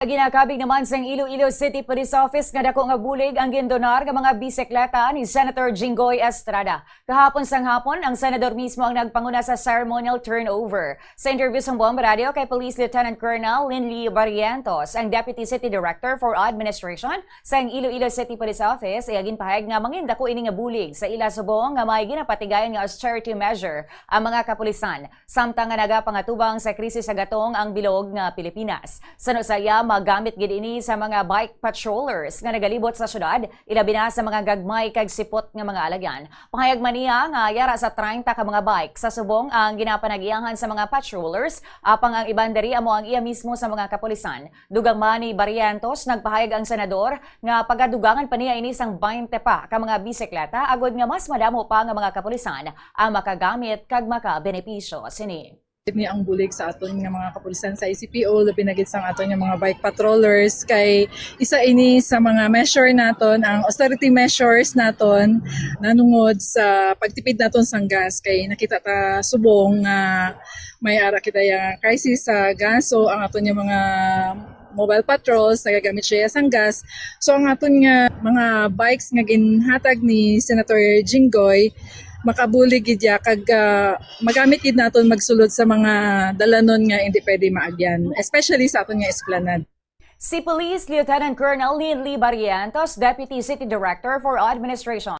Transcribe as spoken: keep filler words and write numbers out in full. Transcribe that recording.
Ginakabig naman sang Iloilo City Police Office nga dako nga bulig ang gindonar nga mga bisikleta ni Senator Jinggoy Estrada. Kahapon sang hapon, ang senador mismo ang nagpanguna sa ceremonial turnover. Sa interview sang Bomba Radio kay Police Lieutenant Colonel Linley Barrientos, ang Deputy City Director for Administration sang Iloilo City Police Office, iya ginpahayag nga mangin dako ini nga bulig sa ila subong nga may ginapatigayon nga austerity measure ang mga kapulisan. Samtang nga nagapangatubang sa krisis sa gatong ang bilog nga Pilipinas. Sa saya, magamit gid ini sa mga bike patrollers nga nagalibot sa syudad, ilabi na sa mga gagmay kag sipot nga mga alagyan. Pahayag man niya nga yara sa treinta ka mga bike sa subong ang ginapanag-iyahan sa mga patrollers, apang ang iban diri amo ang iya mismo sa mga kapulisan. Dugang man ni Barrientos, nagpahayag ang senador nga pagadugangan pa niya ini sang baynte pa ka mga bisikleta agod nga mas madamo pa nga mga kapulisan ang makagamit kag makabenepisyo sini. Ni ang bulig sa aton nga mga kapulisan sa I C P O, labi na gid sang aton nga mga bike patrollers, kay isa ini sa mga measure naton, ang austerity measures naton, nanungod sa pagtipid naton sang gas, kay nakita ta subong nga may ara kita yung crisis sa gas, so ang aton nga mga mobile patrols, nagagamit siya sang gas. So ang aton nga mga bikes nga ginhatag ni Senator Jinggoy, makabulig gid ya kag, ah, magamit gid naton magsulod sa mga dalanon nga hindi pwede maagyan, especially sa aton nga esplanade. Si Police Lieutenant Colonel Linley Barrientos, Deputy City Director for Administration.